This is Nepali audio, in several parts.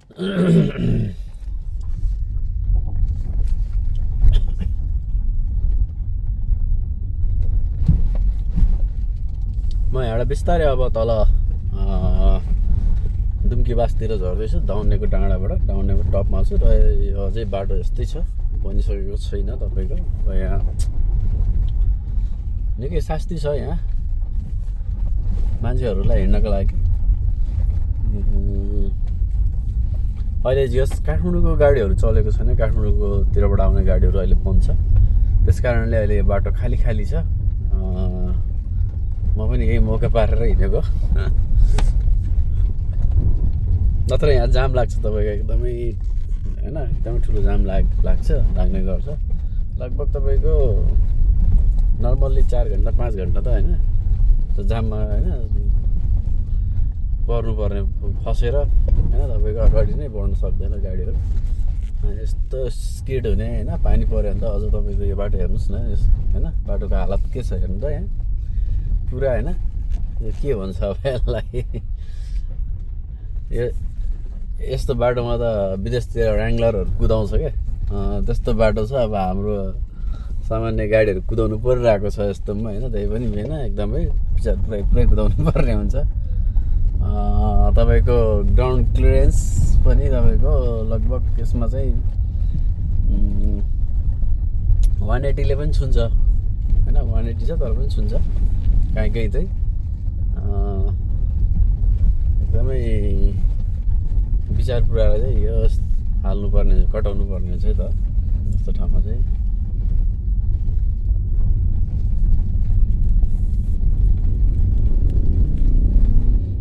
म यहाँबाट बिस्तारै अब तल दुम्की बासतिर झर्दैछु दाउनेको डाँडाबाट दाउनेको टपमा छु र यो अझै बाटो यस्तै छ बनिसकेको छैन तपाईँको। अब यहाँ निकै शास्ति छ यहाँ मान्छेहरूलाई हिँड्नको लागि। अहिले जस काठमाडौँको गाडीहरू चलेको छैन, काठमाडौँकोतिरबाट आउने गाडीहरू अहिले बन्द छ, त्यस कारणले अहिले यो बाटो खाली खाली छ। म पनि यही मौका पारेर हिँडेको, नत्र यहाँ जाम लाग्छ तपाईँको एकदमै होइन, एकदमै ठुलो जाम लाग्ने गर्छ। लगभग तपाईँको नर्मल्ली 4 घन्टा 5 घन्टा त होइन त्यो जाममा होइन पर्नुपर्ने फसेर होइन तपाईँको अगाडि नै बढ्नु सक्दैन गाडीहरू। यस्तो स्किड हुने होइन, पानी पऱ्यो भने त अझ तपाईँको यो बाटो हेर्नुहोस् न होइन, बाटोको हालत के छ हेर्नु त यहाँ पुरा होइन। यो के भन्छ अब यसलाई, यो यस्तो बाटोमा त विदेशतिर ऱ्याङ्गलरहरू कुदाउँछ क्या, त्यस्तो बाटो छ। अब हाम्रो सामान्य गाडीहरू कुदाउनु परिरहेको छ यस्तोमा होइन, त्यही पनि होइन एकदमै विचार पुरै कुदाउनु पर्ने हुन्छ। तपाईँको ग्राउन्ड क्लियरेन्स पनि तपाईँको लगभग यसमा चाहिँ 180ले पनि छुन्छ होइन, 180 छ तर पनि छुन्छ कहीँ चाहिँ एकदमै विचार पुऱ्याएर चाहिँ यो हाल्नुपर्ने कटाउनु पर्ने चाहिँ त यस्तो ठाउँमा चाहिँ।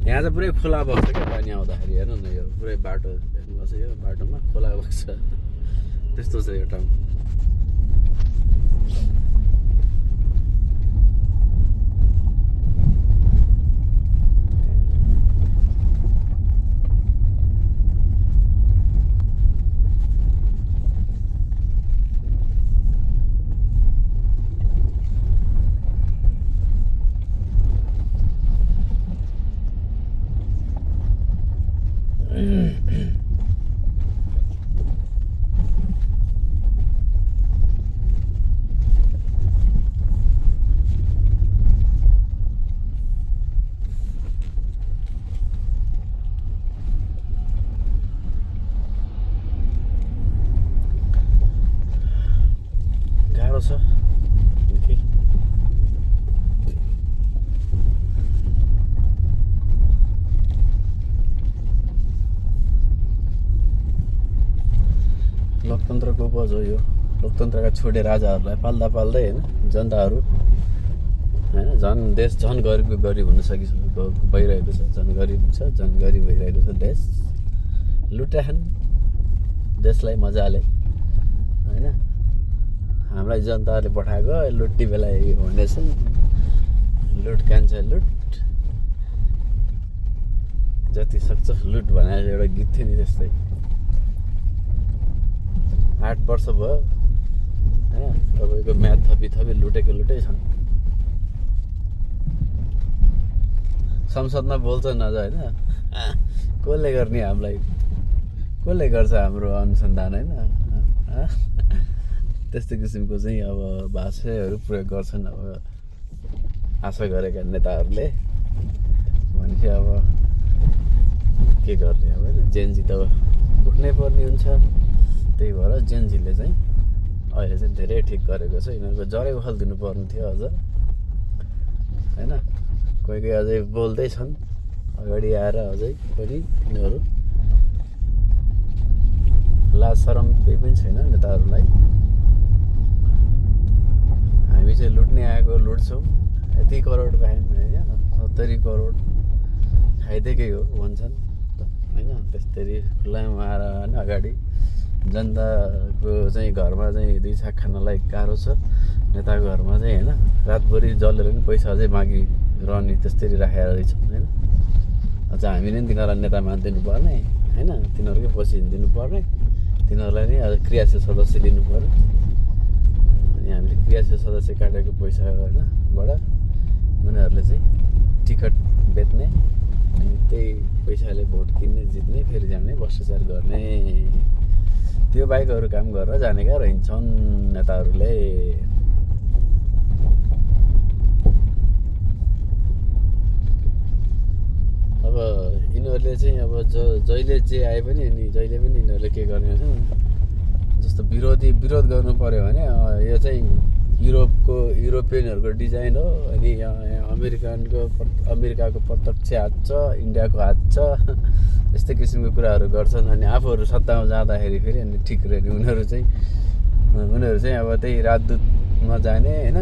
यहाँ चाहिँ पुरै खोला बग्छ क्या पानी आउँदाखेरि, हेर्नु न यो पुरै बाटो हेर्नुपर्छ, यो बाटोमा खोला बग्छ, त्यस्तो छ यो ठाउँ। गाह्रो छ निकै। लोकतन्त्रको उपज हो यो, लोकतन्त्रका छोडे राजाहरूलाई पाल्दा पाल्दै होइन जनताहरू होइन देश झन् गरिब हुन भइरहेको छ, झन् गरिब भइरहेको छ देश। लुटाछन् देशलाई मजाले होइन, हामीलाई जनताहरूले पठाएको लुट्ने बेला भनेछन् लुट कान्छ लुट, जति सक्छ लुट भनेर एउटा गीत थियो नि त्यस्तै। 8 वर्ष भयो होइन तपाईँको म्याथ थपी लुटै छन्। संसदमा बोल्छन् अझ होइन, कसले गर्ने हामीलाई, कसले गर्छ हाम्रो अनुसन्धान होइन, त्यस्तो किसिमको चाहिँ अब भाषाहरू प्रयोग गर्छन् अब आशा गरेका नेताहरूले। भनेपछि अब के गर्ने अब होइन, जेनजी त उठ्नै पर्ने हुन्छ। त्यही भएर जेनजीले चाहिँ अहिले चाहिँ धेरै ठिक गरेको छ, यिनीहरूको जरै उखाल दिनुपर्ने थियो अझ होइन। कोही अझै बोल्दैछन् अगाडि आएर अझै पनि यिनीहरू लाज शरम केही पनि छैन नेताहरूलाई। हामी चाहिँ लुट्ने आएको लुट्छौँ, यति करोड पायौँ होइन, 70 करोड खाइदिएकै हो भन्छन् होइन। त्यस्तरी खुल्लामा आएर होइन अगाडि जनताको चाहिँ घरमा चाहिँ 2 छाक खानलाई गाह्रो छ, नेताको घरमा चाहिँ होइन रातभरि जलेर पनि पैसा अझै मागिरहने त्यस्तरी राखेर रहेछ होइन। अझ हामीले पनि तिनीहरूलाई नेता मानिदिनु पर्ने होइन, तिनीहरूकै पछि हिँडिदिनु पर्ने, तिनीहरूलाई नै अझ क्रियाशील सदस्य लिनु पर्यो। अनि हामीले क्रियाशील सदस्य काटेको पैसा होइन बाट उनीहरूले चाहिँ टिकट बेच्ने अनि त्यही पैसाले भोट किन्ने जित्ने फेरि जाने भ्रष्टाचार गर्ने त्यो बाहेक अरू काम गरेर जानेका रहन्छन् नेताहरूले। अब यिनीहरूले चाहिँ अब जहिले जे आए पनि अनि जहिले पनि यिनीहरूले के गर्ने भन्छन् जस्तो विरोध गर्नु पर्यो भने यो चाहिँ युरोपियनहरूको डिजाइन हो अनि अमेरिकाको प्रत्यक्ष हात छ, इन्डियाको हात छ, यस्तै किसिमको कुराहरू गर्छन्। अनि आफूहरू सत्तामा जाँदाखेरि फेरि अनि ठिक रह्यो। उनीहरू चाहिँ अब त्यही राजदूतमा जाने होइन,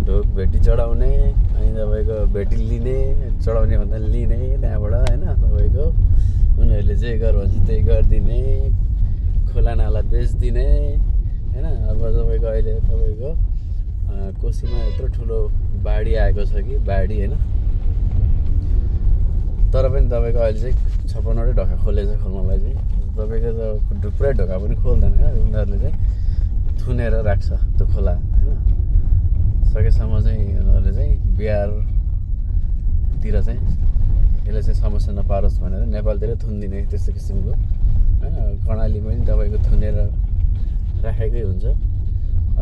ढोक भेटी चढाउने अनि तपाईँको भेटी लिने, चढाउने भन्दा लिने त्यहाँबाट होइन। तपाईँको उनीहरूले जे गर भन्छ त्यही गरिदिने, खोला नाला बेचिदिने होइन। अब तपाईँको अहिले तपाईँको कोसीमा यत्रो ठुलो बाढी आएको छ कि बाढी होइन, तर पनि तपाईँको अहिले चाहिँ 56वटै ढोका खोलेछ खोल्नलाई चाहिँ। तपाईँको त पुरै ढोका पनि खोल्दैन क्या, उनीहरूले चाहिँ थुनेर राख्छ त्यो खोला होइन। सकेसम्म चाहिँ उनीहरूले चाहिँ बिहारतिर चाहिँ यसले चाहिँ समस्या नपारोस् भनेर नेपालतिर थुनिदिने त्यस्तो किसिमको होइन। कर्णाली पनि तपाईँको थुनेर राखेकै हुन्छ।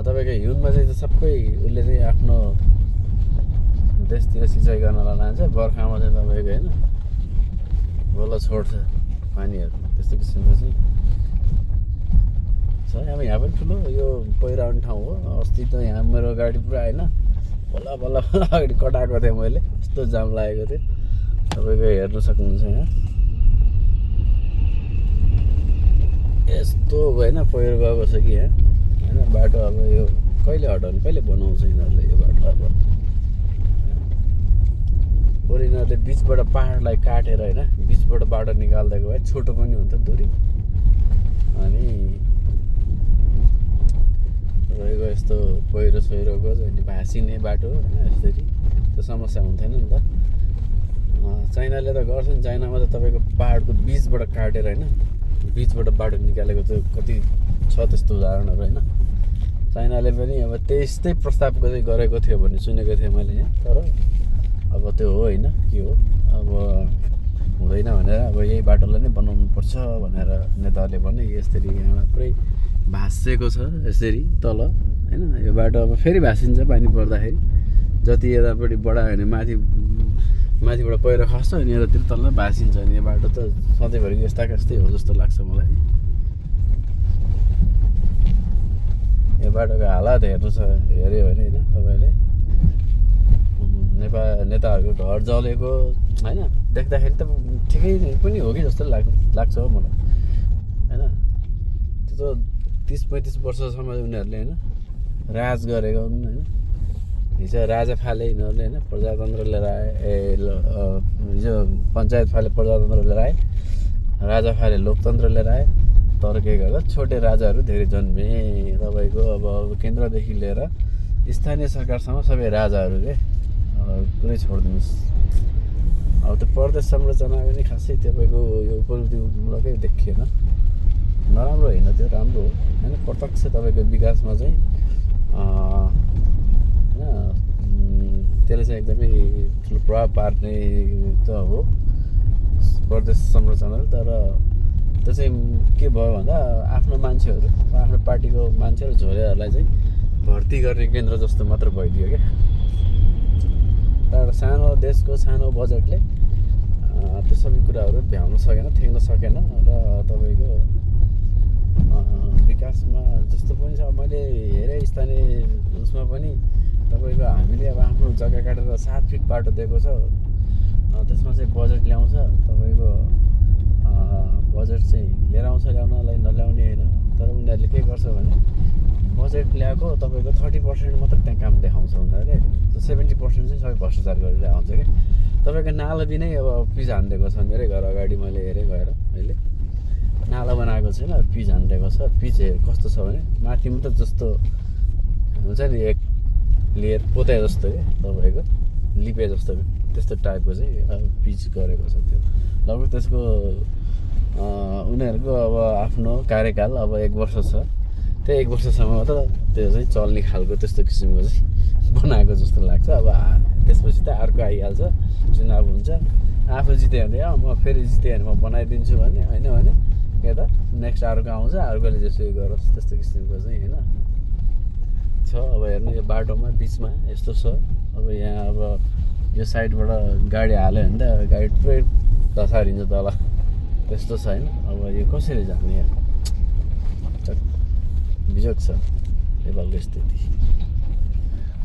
तपाईँको हिउँदमा चाहिँ सबै उसले चाहिँ आफ्नो देशतिर सिँचाइ गर्नलाई लान्छ, बर्खामा चाहिँ तपाईँको होइन बल्ल छोड्छ पानीहरू, त्यस्तो किसिमको चाहिँ छ। अब यहाँ पनि ठुलो यो पहिरो आउने ठाउँ हो। अस्ति त यहाँ मेरो गाडी पुरा होइन बल्ल अगाडि कटाएको थिएँ मैले, यस्तो जाम लागेको थियो। तपाईँको हेर्नु सक्नुहुन्छ यहाँ यस्तो होइन पहिरो गएको छ कि यहाँ होइन। बाटो अब यो कहिले हटाउने, कहिले बनाउँछ यिनीहरूले यो बाटो। अब बरु यिनीहरूले बिचबाट पाहाडलाई काटेर होइन बिचबाट बाटो निकालिदिएको भए छोटो पनि हुन्छ दूरी। अनि रहेको यस्तो पहिरो सहिरोको अनि भाँसिने बाटो होइन, यसरी त्यो समस्या हुन्थेन नि त। चाइनाले त गर्छन्, चाइनामा त तपाईँको पाहाडको बिचबाट काटेर होइन बिचबाट बाटो निकालेको त्यो कति छ त्यस्तो उदाहरणहरू होइन। चाइनाले पनि अब त्यस्तै प्रस्तावको चाहिँ गरेको थियो भन्ने सुनेको थिएँ मैले यहाँ, तर अब त्यो हो होइन के हो अब हुँदैन भनेर अब यही बाटोलाई नै बनाउनुपर्छ भनेर नेताहरूले भने यसरी यहाँ पुरै भाँसिएको छ यसरी तल होइन। यो बाटो अब फेरि भाँसिन्छ पानी पर्दाखेरि, जति यतापट्टि बढायो भने माथिबाट पहिरो खस्छ अनि यतातिर तल भाँसिन्छ। अनि यो बाटो त सधैँभरि यस्तै हो जस्तो लाग्छ मलाई। यो बाटोको हालत हेऱ्यो भने होइन तपाईँले नेताहरूको घर जलेको होइन देख्दाखेरि त ठिकै पनि हो कि जस्तो लाग्छ हो मलाई होइन। त्यो त 30-35 वर्षसम्म उनीहरूले होइन राज गरेको हुन् होइन। हिजो राजा फाले यिनीहरूले होइन प्रजातन्त्र लिएर आए, हिजो पञ्चायत फाले प्रजातन्त्र लिएर आए, राजा फाले लोकतन्त्र लिएर आए। तर के गर्दा छोटे राजाहरू धेरै जन्मे। तपाईँको अब केन्द्रदेखि लिएर स्थानीय सरकारसम्म सबै राजाहरू के कुरै छोडिदिनुहोस्। अब त्यो प्रदेश संरचना पनि खासै तपाईँको यो उपलब्धिमूलकै देखिएन, नराम्रो होइन त्यो राम्रो हो होइन। प्रत्यक्ष तपाईँको विकासमा चाहिँ होइन त्यसले चाहिँ एकदमै ठुलो प्रभाव पार्ने त हो प्रदेश संरचनाले। तर त्यो चाहिँ के भयो भन्दा आफ्नो मान्छेहरू आफ्नो पार्टीको मान्छेहरू झोलेहरूलाई चाहिँ भर्ती गर्ने केन्द्र जस्तो मात्र भइदियो क्या। तर सानो देशको सानो बजेटले त्यो सबै कुराहरू भ्याउन सकेन, थ्याक्न सकेन। र तपाईँको विकासमा जस्तो पनि छ, मैले हेरेँ स्थानीय उसमा पनि तपाईँको हामीले अब आफ्नो जग्गा काटेर 7 फिट बाटो दिएको छ, त्यसमा चाहिँ बजेट ल्याउँछ। तपाईँको बजेट चाहिँ लिएर आउँछ, ल्याउनलाई नल्याउने होइन। तर उनीहरूले के गर्छ भने बजेट ल्याएको तपाईँको 30% मात्र त्यहाँ काम देखाउँछ उनीहरूले, 70% चाहिँ सबै भ्रष्टाचार गरेर आउँछ क्या। तपाईँको नाला बिनै अब पिच हानिदिएको छ, मेरै घर अगाडि मैले हेरेँ गएर अहिले नाला बनाएको छैन, पिच हानिदिएको छ। पिच कस्तो छ भने माथि मात्र जस्तो हुन्छ नि एक लेयर पोते जस्तो क्या तपाईँको लिपे जस्तो त्यस्तो टाइपको चाहिँ पिच गरेको छ। त्यो लगभग त्यसको उनीहरूको अब आफ्नो कार्यकाल अब 1 वर्ष छ, त्यो 1 वर्षसम्म मात्र त्यो चाहिँ चल्ने खालको त्यस्तो किसिमको चाहिँ बनाएको जस्तो लाग्छ। अब त्यसपछि त अर्को आइहाल्छ, चुनाव हुन्छ, आफू जित्यो भने म फेरि जितेँ भने म बनाइदिन्छु भने होइन भने यता नेक्स्ट अर्को आउँछ अर्कोले जसो गरोस् त्यस्तो किसिमको चाहिँ होइन छ। अब हेर्नु यो बाटोमा बिचमा यस्तो छ। अब यहाँ अब यो साइडबाट गाडी हाल्यो भने त गाडी पुरै धसारिन्छ तल त्यस्तो छ होइन। अब यो कसरी जाने यहाँ बिजोग छ नेपालको स्थिति।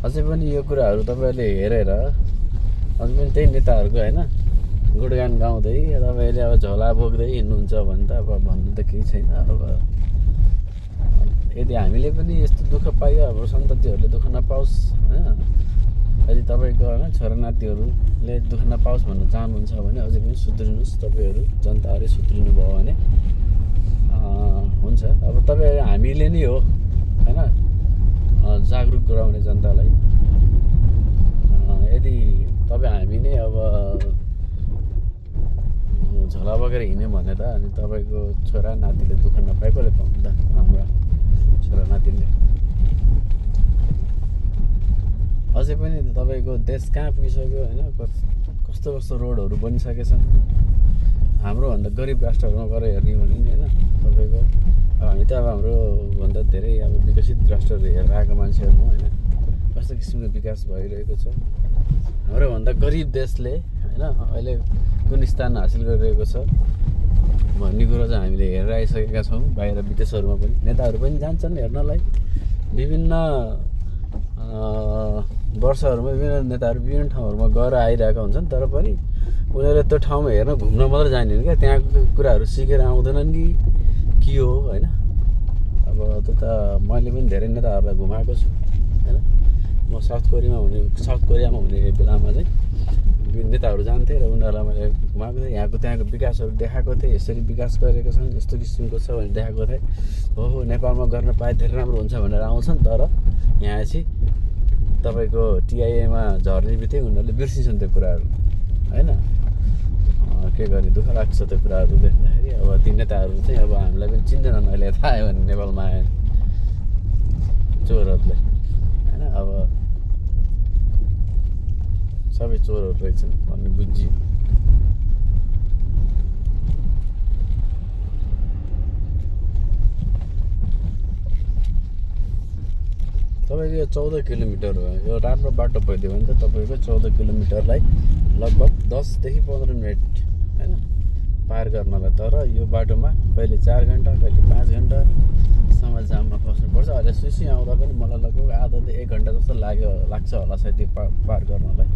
अझै पनि यो कुराहरू तपाईँहरूले हेरेर अझै पनि त्यही नेताहरूको होइन गुणगान गाउँदै तपाईँले अब झोला बोक्दै हिँड्नुहुन्छ भने त अब भन्नु त केही छैन। अब यदि हामीले पनि यस्तो दुःख पाइयो हाम्रो सन्ततिहरूले दुःख नपाओस् होइन, यदि तपाईँको होइन छोरा नातिहरूले दुःख नपाओस् भन्न चाहनुहुन्छ भने अझै पनि सुध्रिनुहोस्। तपाईँहरू जनताहरू सुध्रिनु भयो भने हुन्छ। अब तपाईँ हामीले नै हो होइन जागरुक गराउने जनतालाई। यदि तपाईँ हामी नै अब झोला बोकेर हिँड्यो भने त अनि तपाईँको छोरा नातिले दुःख नपाएकोले पाउनु त हाम्रा छोरा नातिले। अझै पनि तपाईँको देश कहाँ पुगिसक्यो होइन, कस्तो कस्तो रोडहरू बनिसकेछन्। हाम्रोभन्दा गरिब राष्ट्रहरूमा गएर हेर्ने भने नि होइन तपाईँको अब हामी त अब हाम्रोभन्दा धेरै अब विकसित राष्ट्रहरू हेरेर आएको मान्छेहरू होइन कस्तो किसिमको विकास भइरहेको छ। हाम्रोभन्दा गरिब देशले होइन अहिले कुन स्थान हासिल गरिरहेको छ भन्ने कुरो चाहिँ हामीले हेरेर आइसकेका छौँ। बाहिर विदेशहरूमा पनि नेताहरू पनि जान्छन् हेर्नलाई। विभिन्न वर्षहरूमा विभिन्न नेताहरू विभिन्न ठाउँहरूमा गएर आइरहेका हुन्छन्। तर पनि उनीहरू त्यो ठाउँमा हेर्न घुम्न मात्रै जान्दैन क्या, त्यहाँको कुराहरू सिकेर आउँदैनन् कि के हो होइन। अब त्यो त मैले पनि धेरै नेताहरूलाई घुमाएको छु होइन। म साउथ कोरियामा हुने बेलामा चाहिँ विभिन्न नेताहरू जान्थे र उनीहरूलाई मैले घुमाएको थिएँ। यहाँको त्यहाँको विकासहरू देखाएको थिएँ, यसरी विकास गरेको छन् यस्तो किसिमको छ भने देखाएको थिएँ। हो नेपालमा गर्न पाए धेरै राम्रो हुन्छ भनेर आउँछन्। तर यहाँ चाहिँ तपाईँको टिआइएमा झर्ने बित्तिकै उनीहरूले बिर्सिन्छन् त्यो कुराहरू होइन। के गर्ने दुःख लाग्छ त्यो कुराहरू देख्दाखेरि। अब ती नेताहरू चाहिँ अब हामीलाई पनि चिन्दैनन् अहिले थाहा आयो भने नेपालमा आयो चोरहरूले होइन। अब सबै चोरहरू रहेछन् भन्ने बुझियो। तपाईँको यो 14 किलोमिटर हो। यो राम्रो बाटो भइदियो भने त तपाईँको 14 किलोमिटरलाई लगभग 10 देखि 15 मिनट होइन पार गर्नलाई। तर यो बाटोमा कहिले 4 घन्टा कहिले 5 घन्टासम्म जाममा फस्नुपर्छ। अहिले सुसी आउँदा पनि मलाई लगभग आधादेखि 1 घन्टा जस्तो लाग्छ होला सायद त्यो पार गर्नलाई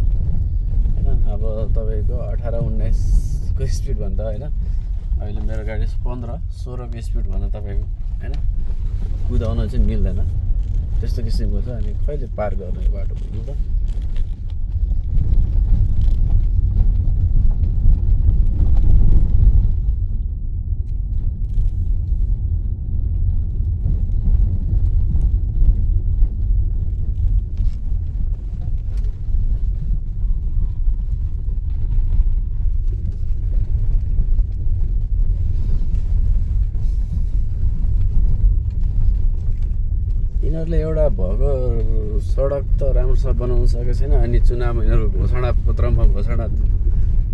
होइन। अब तपाईँको 18-19को स्पिडभन्दा होइन अहिले मेरो गाडी 15-16को स्पिडभन्दा तपाईँको होइन कुदाउन चाहिँ मिल्दैन त्यस्तो किसिमको छ। अनि कहिले पार गर्ने यो बाटो भन्नु त। यिनीहरूले एउटा भएको सडक त राम्रोसँग बनाउन सकेको छैन। अनि चुनावमा यिनीहरू घोषणा पत्रमा घोषणा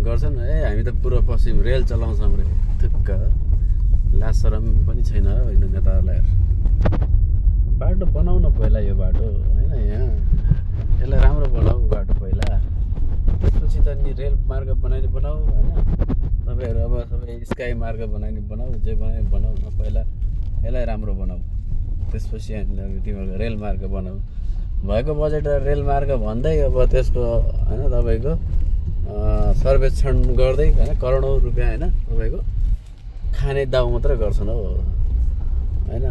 गर्छन् हामी त पूर्व पश्चिम रेल चलाउँछौँ रे। थुक्क लाज शरम पनि छैन होइन नेताहरूलाई। बाटो बनाउन पहिला यो बाटो होइन यहाँ यसलाई राम्रो बनाऊ बाटो पहिला, त्यसपछि त नि रेल मार्ग बनाइने बनाऊ होइन। तपाईँहरू अब सबै स्काई मार्ग बनाइने बनाऊ, जे बनाइने बनाऊ न, पहिला यसलाई राम्रो बनाऊ त्यसपछि तिमीहरूको रेल मार्ग बनाऊ। भएको बजेट रेल मार्ग भन्दै अब त्यसको होइन तपाईँको सर्वेक्षण गर्दै होइन करोडौँ रुपियाँ होइन तपाईँको खाने दाउ मात्रै गर्छन् हौ होइन।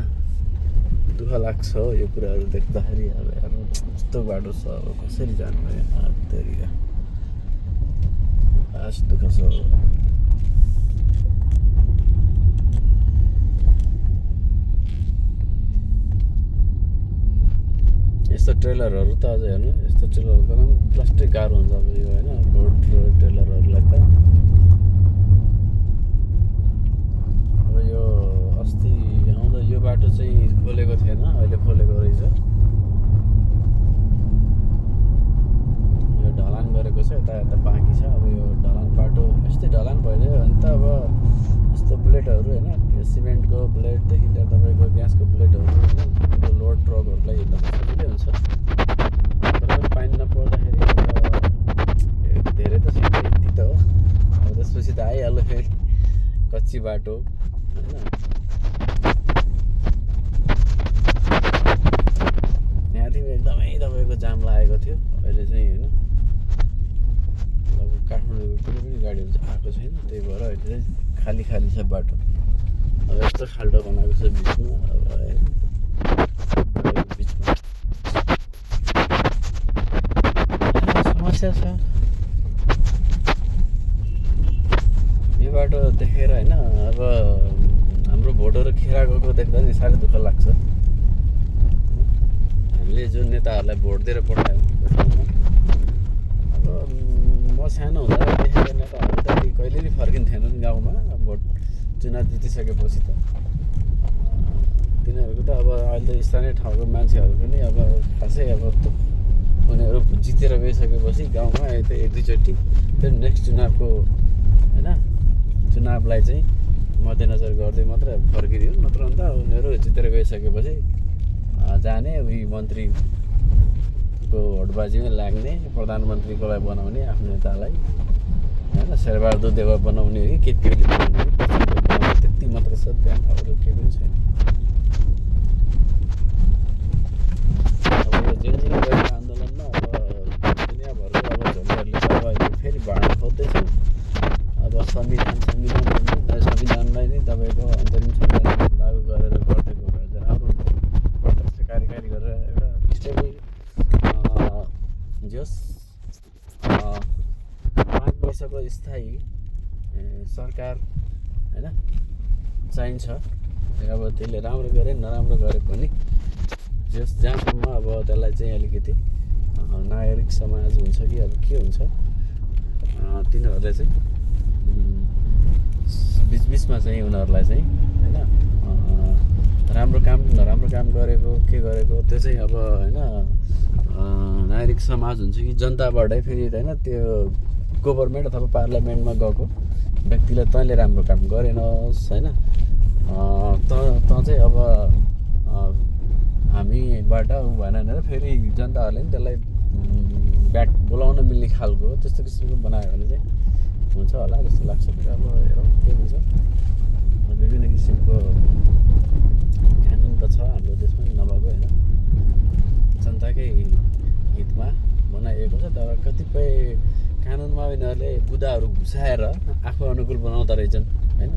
दुःख लाग्छ हो यो कुराहरू देख्दाखेरि। अब हेर्नु यस्तो बाटो छ अब कसरी जानु यहाँ तरिका खास दुःख छ। यस्तो ट्रेलरहरू त अझ हेर्नु यस्तो ट्रेलरहरू त प्लास्टिक गाह्रो हुन्छ अब यो होइन लोड ट्रेलरहरूलाई त। अब यो अस्ति आउँदा यो बाटो चाहिँ खोलेको थिएन, अहिले खोलेको रहेछ। यो ढलान गरेको छ, यता यता बाँकी छ। अब यो ढलान बाटो ब्लेडहरू होइन, यो सिमेन्टको ब्लेडदेखि लिएर तपाईँको ग्यासको ब्लेडहरू होइन, ठुलो लोड ट्रकहरूलाई एकदम सजिलै हुन्छ। तर पनि पानी नपर्दाखेरि अब धेरै त छैन, यति त हो। अब त्यसपछि त आइहाल्यो फेरि कच्ची बाटो होइन। यहाँदेखि एकदमै तपाईँको जाम लागेको थियो, अहिले चाहिँ होइन। अब काठमाडौँको कुनै पनि गाडीहरू चाहिँ आएको छैन, त्यही भएर अहिले चाहिँ खाली खाली छ बाटो। अब यस्तो खाल्डो बनाएको छ बिचमा, अब बिचमा समस्या छ। यो बाटो देखेर होइन, अब हाम्रो भोटहरू खेर गएको देख्दा नि साह्रै दुःख लाग्छ। हामीले जुन नेताहरूलाई भोट दिएर पठायौँ, अब म सानो हुँदा देखेको नेताहरू त कहिले नि फर्किन्थेनन् गाउँमा भोट चुनाव जितिसकेपछि त। तिनीहरूको त अब अहिले त स्थानीय ठाउँको मान्छेहरू पनि अब खासै अब उनीहरू जितेर गइसकेपछि गाउँमा त एक दुईचोटि त्यो नेक्स्ट चुनावको होइन चुनावलाई चाहिँ मध्यनजर गर्दै मात्र फर्किदियो। नत्र अन्त उनीहरू जितेर गइसकेपछि जाने उही मन्त्रीको होडबाजीमै लाग्ने, प्रधानमन्त्रीकोलाई बनाउने आफ्नो नेतालाई होइन, शेरबहादुर देउवा बनाउने कि केपी ओली बनाउने कि प्रचण्ड बनाउने, त्यति मात्र छ। त्यहाँ अरू केही पनि छैन। अब यो जेनजीमा गएको आन्दोलनमा अब दुनियाँभरको अब झोलीहरूले त अब अहिले फेरि बाँड्न खोज्दैछन्। अब संविधानलाई नै तपाईँको अन्तरिम संविधान लागू गरेर गरिदिएको भए चाहिँ राम्रो हुन्थ्यो। प्रत्यक्ष कार्यकारी गरेर एउटा स्टेबल जस 5 वर्षको स्थायी सरकार होइन चाहिन्छ। अब त्यसले राम्रो गरे नराम्रो गरे पनि जस जहाँसम्म अब त्यसलाई चाहिँ अलिकति नागरिक समाज हुन्छ कि अब के हुन्छ, तिनीहरूले चाहिँ बिचबिचमा चाहिँ उनीहरूलाई चाहिँ होइन राम्रो काम नराम्रो काम गरेको के गरेको त्यो चाहिँ अब होइन नागरिक समाज हुन्छ कि जनताबाटै फेरि होइन त्यो गभर्मेन्ट अथवा पार्लियामेन्टमा गएको व्यक्तिले तैँले राम्रो काम गरेनस् होइन, त चाहिँ अब हामीबाट भएन भनेर फेरि जनताहरूले पनि त्यसलाई ब्याक बोलाउन मिल्ने खालको त्यस्तो किसिमको बनायो भने चाहिँ हुन्छ होला जस्तो लाग्छ। फेरि अब हेरौँ के हुन्छ। विभिन्न किसिमको कानुन त छ हाम्रो देशमा नभएको होइन, जनताकै हितमा बनाइएको छ। तर कतिपय कानुनमा यिनीहरूले बुदाहरू घुसाएर आफू अनुकूल बनाउँदो रहेछन् होइन।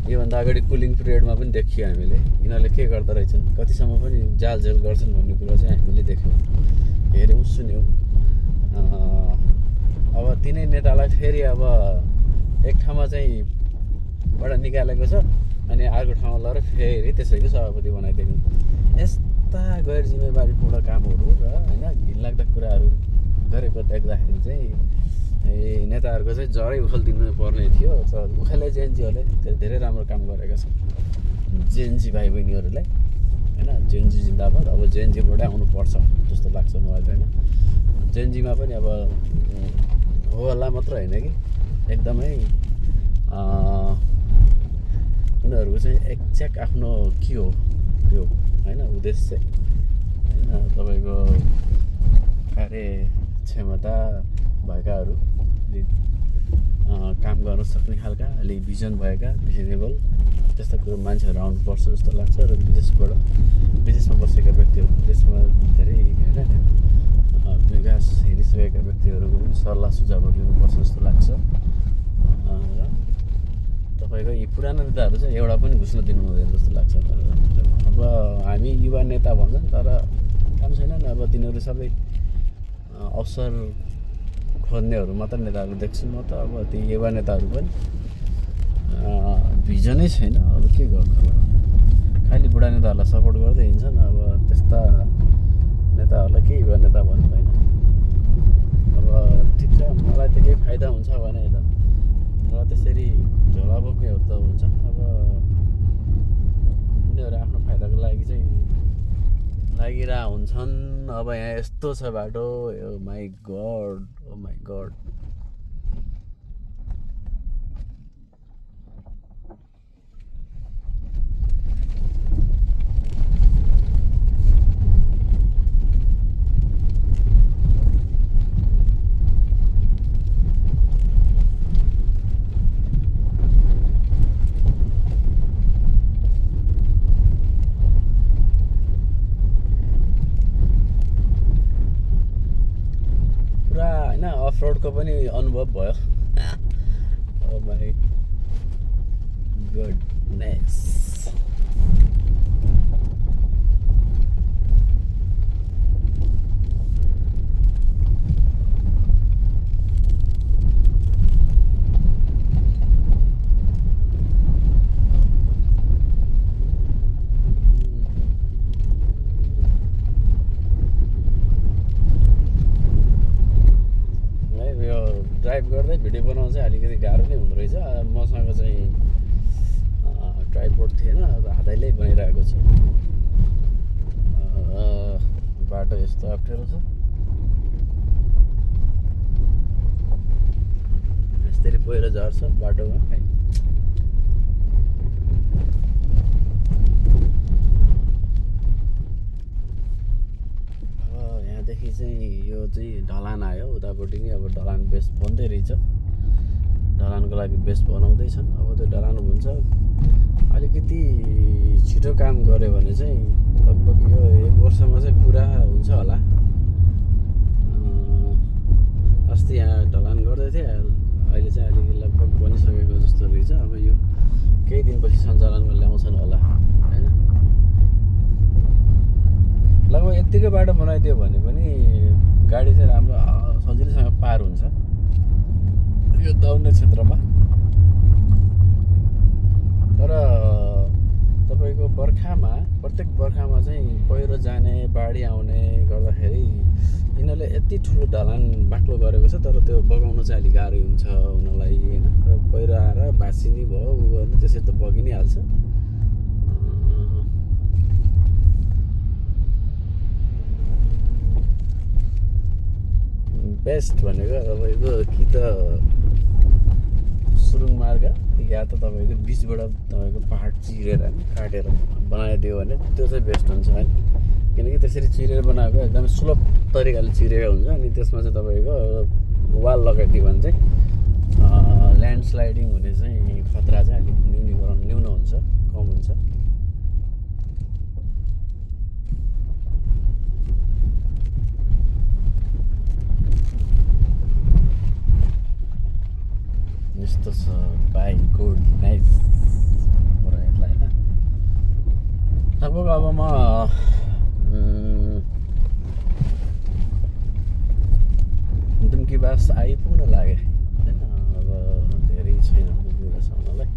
योभन्दा अगाडि कुलिङ पिरियडमा पनि देखियो हामीले यिनीहरूले के गर्दो रहेछन्, कतिसम्म पनि जालझेल गर्छन् भन्ने कुरो चाहिँ हामीले देख्यौँ, हेऱ्यौँ, सुन्यौँ। अब तिनै नेतालाई फेरि अब एक ठाउँमा चाहिँ बाट निकालेको छ अनि अर्को ठाउँमा लगेर फेरि त्यसैको सभापति बनाइदिएको। यस्ता गैर जिम्मेवारीपूर्ण कामहरू र होइन घिनलाग्दा कुराहरू गरेको देख्दाखेरि चाहिँ नेताहरूको चाहिँ जरै उखालिदिनु पर्ने थियो। तर उखाले जेएनजीहरूले धेरै राम्रो काम गरेका छन्, जेएनजी भाइ बहिनीहरूलाई होइन। जेएनजी जिन्दाबाद। अब जेएनजीबाटै आउनुपर्छ जस्तो लाग्छ मलाई त होइन। जेएनजीमा पनि अब हो होला मात्र होइन कि एकदमै उनीहरूको चाहिँ एक्ज्याक्ट आफ्नो के हो त्यो होइन उद्देश्य होइन, तपाईँको कार्यक्षमता भएकाहरू काम गर्न सक्ने खालका अलिक भिजन भएका भिजनेबल त्यस्ता कुरो मान्छेहरू आउनुपर्छ जस्तो लाग्छ। र विदेशमा बसेका व्यक्तिहरू, देशमा धेरै होइन विकास हेरिसकेका व्यक्तिहरूको पनि सल्लाह सुझावहरू लिनुपर्छ जस्तो लाग्छ। र तपाईँको यी पुराना नेताहरू चाहिँ एउटा पनि घुस्न दिनु हुँदैन जस्तो लाग्छ। अब हामी युवा नेता भन्छन् तर काम छैनन्। अब तिनीहरू सबै अवसर खोज्नेहरू मात्र नेताहरू देख्छु म त। अब ती युवा नेताहरू पनि भिजनै छैन, अब के गर्नु। अब खालि बुढा नेताहरूलाई सपोर्ट गर्दै हिँड्छन्। अब त्यस्ता नेताहरूलाई के युवा नेता भन्नु होइन। अब ठिक छ, मलाई त केही फाइदा हुन्छ भने त र त्यसरी झोला बोक्नेहरू त हुन्छ। अब उनीहरू आफ्नो फाइदाको लागि चाहिँ लागिरहेको हुन्छन्। अब यहाँ यस्तो छ बाटो, oh my god, oh my god. रोडको पनि अनुभव भयो ओ माई गुडनेस ड्राइभ गर्दै भिडियो बनाउनु चाहिँ अलिकति गाह्रो नै हुँदो रहेछ मसँग चाहिँ ट्राइपोड थिएन हातैले बनाइरहेको छु बाटो यस्तो अप्ठ्यारो छ यस्तरी पहिरो झर्छ बाटोमा है यहाँदेखि चाहिँ यो चाहिँ ढलान आयो उतापट्टि नि अब ढलान बेस बन्दै रहेछ ढलानको लागि बेस बनाउँदैछन् अब त्यो ढलान हुन्छ अलिकति छिटो काम गऱ्यो भने चाहिँ लगभग यो 1 वर्षमा चाहिँ पुरा हुन्छ होला अस्ति यहाँ ढलान गर्दै थिएँ अहिले चाहिँ अलिकति लगभग बनिसकेको जस्तो रहेछ अब यो केही दिनपछि सञ्चालनमा ल्याउँछन् होला होइन लगभग यत्तिकै बाटो बनाइदियो भने पनि गाडी चाहिँ राम्रो सजिलैसँग पार हुन्छ यो दौड्ने क्षेत्रमा तर तपाईँको बर्खामा प्रत्येक बर्खामा चाहिँ पहिरो जाने बाढी आउने गर्दाखेरि यिनीहरूले यति ठुलो ढलान बाक्लो गरेको छ तर त्यो बगाउनु चाहिँ अलिक गाह्रो हुन्छ उनीहरूलाई होइन र पहिरो आएर भाँसिनी भयो उ भने त्यसरी त बगि नै हाल्छ बेस्ट भनेको तपाईँको कि त सुरुङ मार्ग या त तपाईँको बिचबाट तपाईँको पहाड चिरेर काटेर बनाइदियो भने त्यो चाहिँ बेस्ट हुन्छ होइन किनकि त्यसरी चिरेर बनाएको एकदमै सुलभ तरिकाले चिरेको हुन्छ अनि त्यसमा चाहिँ तपाईँको वाल लगाइदियो भने चाहिँ ल्यान्डस्लाइडिङ हुने चाहिँ खतरा चाहिँ अलिक न्यून हुन्छ कम हुन्छ यस्तो छ बाइक गुड नाइस पुरालाई होइन लगभग अब म दुम्कीबास आइपुग्न लाग्यो होइन अब धेरै छैन दुम्कीबास आउनलाई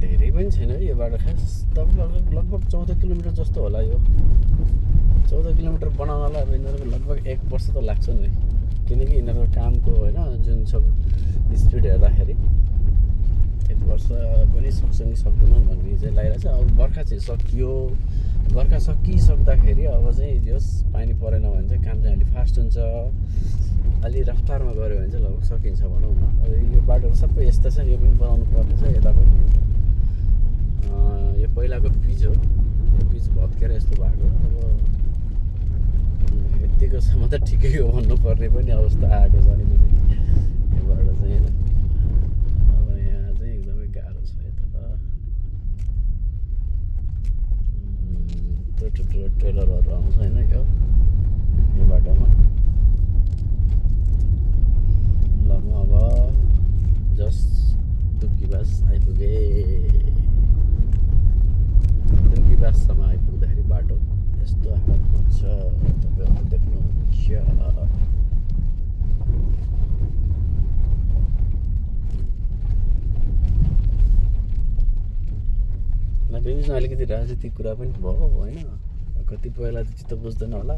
धेरै पनि छैन है यो बाटो खास तपाईँको लगभग 14 किलोमिटर जस्तो होला यो 14 किलोमिटर बनाउनलाई अब यिनीहरूको लगभग 1 वर्ष त लाग्छ नि किनकि यिनीहरूको कामको होइन जुन सब स्पिड हेर्दाखेरि 1 वर्ष पनि सक्छ कि सक्दैन भन्ने चाहिँ लागिरहेको छ अब बर्खा चाहिँ सकियो बर्खा सकिसक्दाखेरि अब चाहिँ जस पानी परेन भने चाहिँ काम चाहिँ अलिक फास्ट हुन्छ अलि रफ्तारमा गऱ्यो भने चाहिँ लगभग सकिन्छ भनौँ न अब यो बाटो सबै यस्तो छ यो पनि बनाउनु पर्ने छ यता पनि यो पहिलाको पिच हो यो पिच भत्केर यस्तो भएको अब यत्तिकोसम्म त ठिकै हो भन्नुपर्ने पनि अवस्था आएको छ अहिले चाहिँ यो बाटो चाहिँ होइन अब यहाँ चाहिँ एकदमै गाह्रो छ यता ठुल्ठुलो ट्रेलरहरू आउँछ होइन यो बाटोमा ल म अब जस्ट दुम्कीबास आइपुगेँ दुम्कीबाससम्म आइपुग्दाखेरि बाटो यस्तो हालतमा छ तपाईँहरू देख्नुहुन्छ बिचमा अलिकति राजनीतिक कुरा पनि भयो होइन कतिपयलाई त चित्त बुझ्दैन होला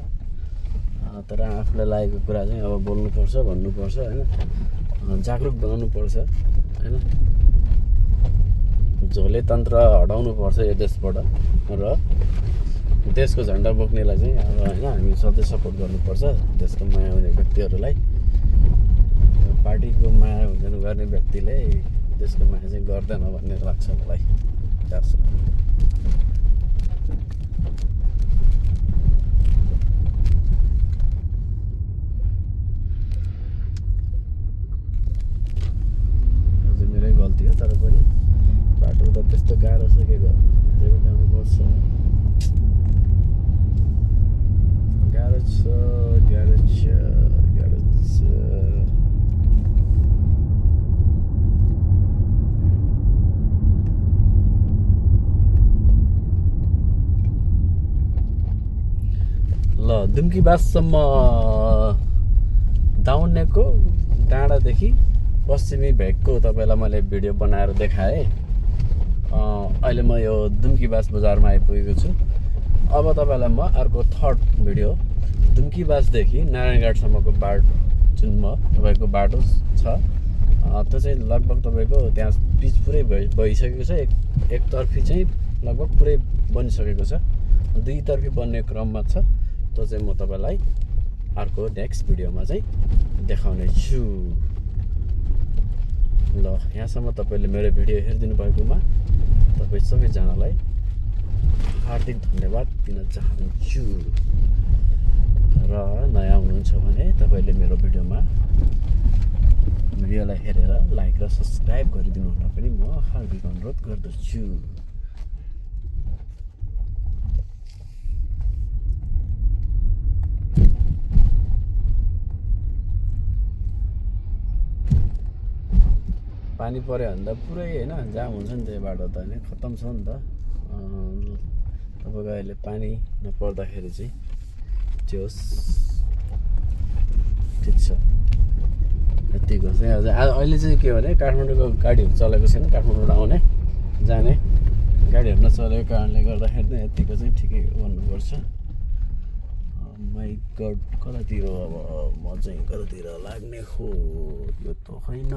तर आफूलाई लागेको कुरा चाहिँ अब बोल्नुपर्छ भन्नुपर्छ होइन जागरुक बनाउनुपर्छ होइन झोले तन्त्र हटाउनुपर्छ यो देशबाट र देशको झन्डा बोक्नेलाई चाहिँ अब होइन हामी सधैँ सपोर्ट गर्नुपर्छ देशको माया हुने व्यक्तिहरूलाई पार्टीको माया हुँदैन गर्ने व्यक्तिले देशको माया चाहिँ गर्दैन भन्ने लाग्छ मलाई चासो मेरै गल्ती हो तर पनि बाटो त त्यस्तो गाह्रो छ के ल्याउनुपर्छ गाह्रो छ दुम्कीबाससम्म दाउनेको डाँडादेखि पश्चिमी भेगको तपाईँलाई मैले भिडियो बनाएर देखाएँ। अहिले म यो दुम्कीबास बजारमा आइपुगेको छु। अब तपाईँलाई म अर्को थर्ड भिडियो दुम्कीबासदेखि नारायणघाटसम्मको बाटो जुन तपाईँको बाटो छ त्यो चाहिँ लगभग तपाईँको त्यहाँ पिच पुरै भइसकेको छ। एकतर्फी चाहिँ लगभग पुरै बनिसकेको छ, दुईतर्फी बन्ने क्रममा छ। त्यो चाहिँ म तपाईँलाई अर्को नेक्स्ट भिडियोमा चाहिँ देखाउने छु। ल यहाँसम्म तपाईँले मेरो भिडियो हेरिदिनु भएकोमा तपाईँ सबैजनालाई हार्दिक धन्यवाद दिन चाहन्छु। र नयाँ हुनुहुन्छ भने तपाईँले मेरो भिडियोलाई हेरेर लाइक र सब्सक्राइब गरिदिनु होला पनि म हार्दिक अनुरोध गर्दछु। पानी पऱ्यो भने त पुरै होइन जाम हुन्छ नि, त्यो बाटो त होइन खत्तम छ नि त। तपाईँको अहिले पानी नपर्दाखेरि चाहिँ जोस् ठिक छ। यतिको चाहिँ अहिले चाहिँ के भने काठमाडौँको गाडीहरू चलेको छैन, काठमाडौँबाट आउने जाने गाडीहरू नचलेको कारणले गर्दाखेरि नै यतिको चाहिँ ठिकै भन्नुपर्छ। माइ गड कतातिर अब म चाहिँ कतातिर लाग्ने हो यो त होइन।